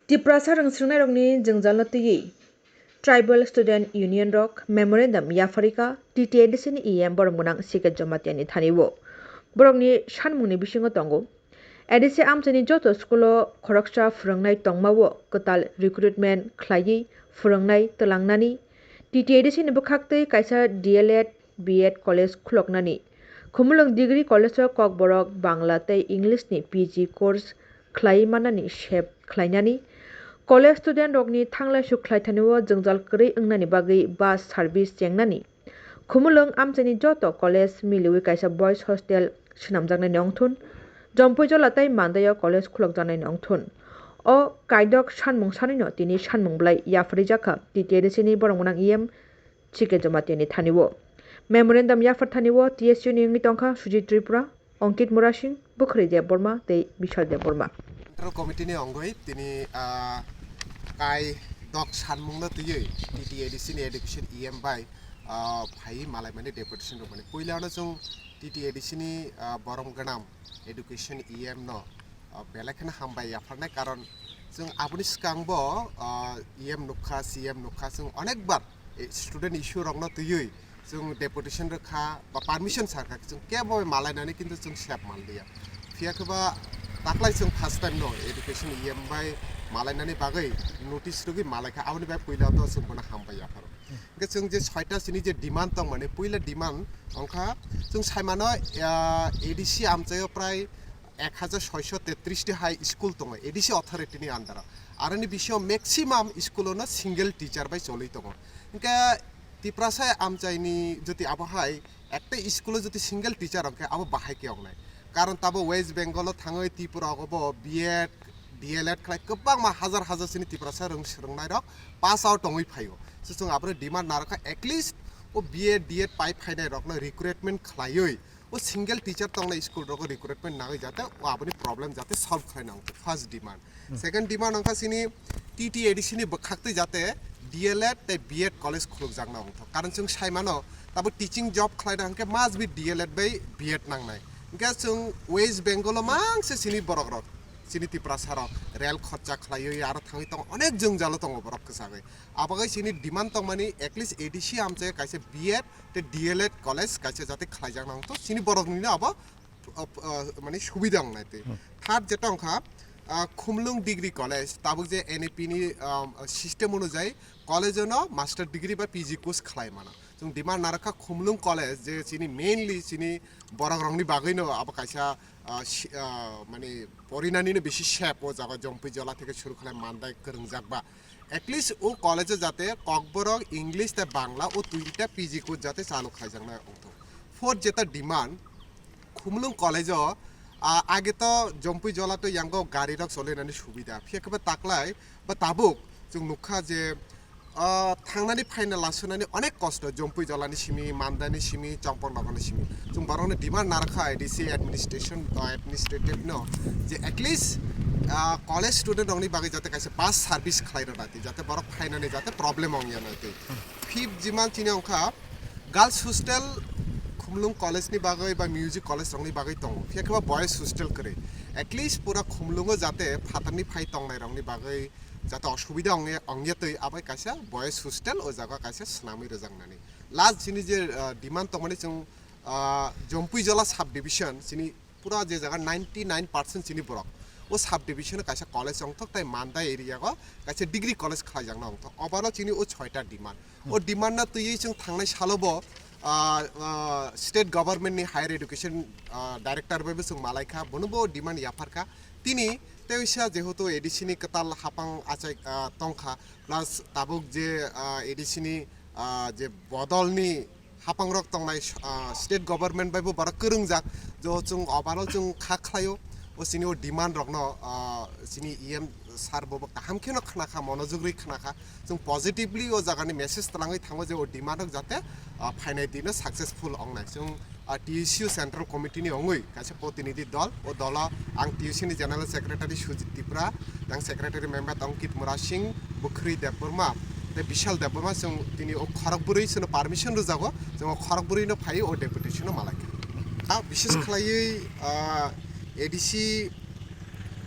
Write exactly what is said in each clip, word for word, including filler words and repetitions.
Tiprasa rwngswrwngnairokni jwngjalno twiwi Tribal Student Union rok memorandum yapharikha T T A D C ni E M borok gwnang C K Jamatia ni thani-o. Borokni sanmungni bisingo tongo, A D C amchaini joto school o khoroksa phwrwngnai tongma-o kwtal recruitment khlaiwi phwrwngnai twlangnani, T T A D C ni bwkhaktwi kaisa D L Ed, B Ed college khuloknani, Khumulwng Degree College o Kokborok Bangla tei English ni P G course khlai manani sep khlainani, college student rokni thanglaisu khlaithani-o jwngjal kwrwi wngnani bagwi bus service chengnani, Khumulwng amchaini joto college miliwi kaisa boys hostel swnamjaknai nongthun, Jompuijola tei Mandai o college khulokjaknai nongthun. O kaidok sanmung sanwino tini sanmung belai yapharijak kha T T A D C ni borok gwnang E M C K Jamatia ni thani-o. Memorandum yaphar thani-o T S U ni wngwi tongkha Sujit Tripura, Ankit Murasing, Bwkhwrwi Debbarma tei Bishal Debbarma. Central Committee ni ongwi tini, ah, kai dok sanmungno twiwi T T A D C ni education E M bai, ah, phaiwi malaimani deputation rwmani. Puilano chwng T T A D C ni, ah, borom gwnam education E M no, ah, belai kheno hambai yapharnai, karon chwng aboni swkangbo, ah, E M nukha, C M nukha, chwng onekbar, eh, student issue rokno twiwi chwng deputation rwkha ba permission sakha, chwng kebo malainani kintu chwng sep manliya. Phiya khe ba taklai chwng first time no education E M bai malainani bagwi notice rwgwi malaikha, aboni bai puila to chwng bono hambai yapharo. Hwnkhe chwng je soita chini je demand tongmani, puila demand wngkha chwng saimano, ah, A D C amchaio prai ek hajar soisho tetris ti hai school tongo A D C authority ni under o. Aroni bisingo maximum school ono single teacher bai cholwi tongo. Hwnkhe Tiprasa amchaini jodi abo hai ekta school o jodi single teacher wngkhe abo bahai khe wngnai. Karon tabo West Bengal o thangwi Tripura o bo B Ed, D L Ed khlai kwbangma hajar hajar chini Tiprasa rwng-, swrwngnairok pass out wngwi phaio. So chwng aboni demand narwkha, at least o B Ed, D Ed pai phainairokno recruitment khlaiwi o single teacher tongnai school rogo recruitment nangwi jate o aboni problem jate solve khlai nang, first demand. Hmm. Second demand wngkha chini T T A D C ni bwkhaktwi jate D L Ed tei B Ed college khulukjakna wngthok, karon chwng saimano tabo teaching job khlaina hwnkhe must be D L Ed bai B Ed nangnai. Hwnkhe chwng West Bengal o mangse chini borok rok, chini Tiprasa rok rel khorcha khlaiwi aro thangwi tongo, onek jwngjalo tongo borok kwchagwi. Abagwi chini demand tongmani at least A D C amchai kaisa B Ed tei D L Ed college kaisa jate khlaijakna wngthok, chini boroknino abo, uh, uh, mani subida wngnai twi. Hmm. Third jeta wngkha, uh, Khumlung Degree College, tabuk je N E P ni, um, system onujai college ono master degree ba P G course khlai mano. Chwng demand narwkha Khumlung College, je chini mainly chini borok rokni bagwino abo kaisa, uh, si-, uh, mani porinanino bisi sep o jaga Jompuijola theke suru khlai Mandai kwrwngjak ba. At least o college o jate Kokborok, English tei Bangla o duita P G course jate chalu khaijaknai wngthok. Fourth jeta demand, Khumlung college o, ah, age to Jompuijola to yango gari rok cholinani subida. Phiya khe ba taklai ba tabuk chwng nukha je, ah, thangnani phaina lasunani onek kosto Jompuijolani simi, Mandani simi, Chongpong nogorni simi. Chwng borokno demand narwkha A D C administration, ah, administrative no je at least, ah, college student rokni bagwi jate kaisa bus service khlai rwna twi, jate borok phainani jate problem wngya nai twi. Fifth demand chini wngkha girls hostel Khumlung college ni bagwi ba music college rokni bagwi tongo, phiya khe ba boys hostel kwrwi. At least pura Khumlungo jate phatarni phai tongnai rokni bagwi jate osubida ongya, ongya twi abai kaisa boys hostel o jaga kaisa swnamwi rwjaknani. Last chini je, ah, demand tongmani chwng, ah, Jompuijola sub division chini pura je jaga ninety nine percent chini borok o sub division o kaisa college wngthok tei Mandai area o kaisa degree college khlaijakna wngthok. Overall chini o soita demand. O demand no twiwi chwng thangnai salo bo, ah, ah, state government ni higher education, ah, director bai bo chwng malaikha, bono bo demand yapharkha. Tini teisa jehetu A D C ni kwtal hapang achai, ah, tongkha, plus tabuk je, ah, A D C ni, ah, je bodol ni hapangrok tongnai, ah, state government bai bo borok kwrwngjak, jo chwng overall chwng kha khlaio, o chini o demand rokno, ah, chini E M sir bo bo kaham kheno khna kha, monojog rwi khna kha, chwng positively o jaga ni message twlangwi thango je o demand rok jate, ah, phainai dino successful wngnai. Chwng, ah, T S U Central Committee ni wngwi kaisa protinidhi dol, o dolo ang T S U ni General Secretary Sujit Tripura, Jang secretary member Ankit Murasing, Bukhri Debbarma, tei Bishal Debbarma, chwng tini o khorok bwrwi chwngno permission rwjago, chwng o khorok bwrwino phaiwi o deputation no malaikha. A bises khlaiwi, ah, A D C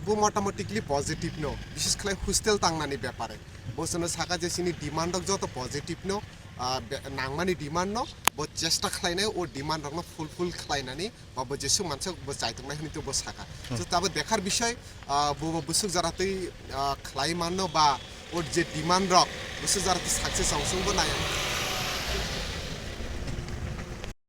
Bo motamotikli positive no, bises khlai hostel tangnani bepare. Bo chwngno saka je chini demand rok joto positive no, ah, be-, nangmani demand no, bo chesta khlainai o demand rokno fulfill khlainani, ba bo jesuk mansa bo chaituknai hwnwi to bo saka. Hmm. So tabo dekhar bisoi, ah, bo, bo bwswk jora twi, ah, khlai manno ba o je demand rok bwswk jora twi success ong chwngbo nai.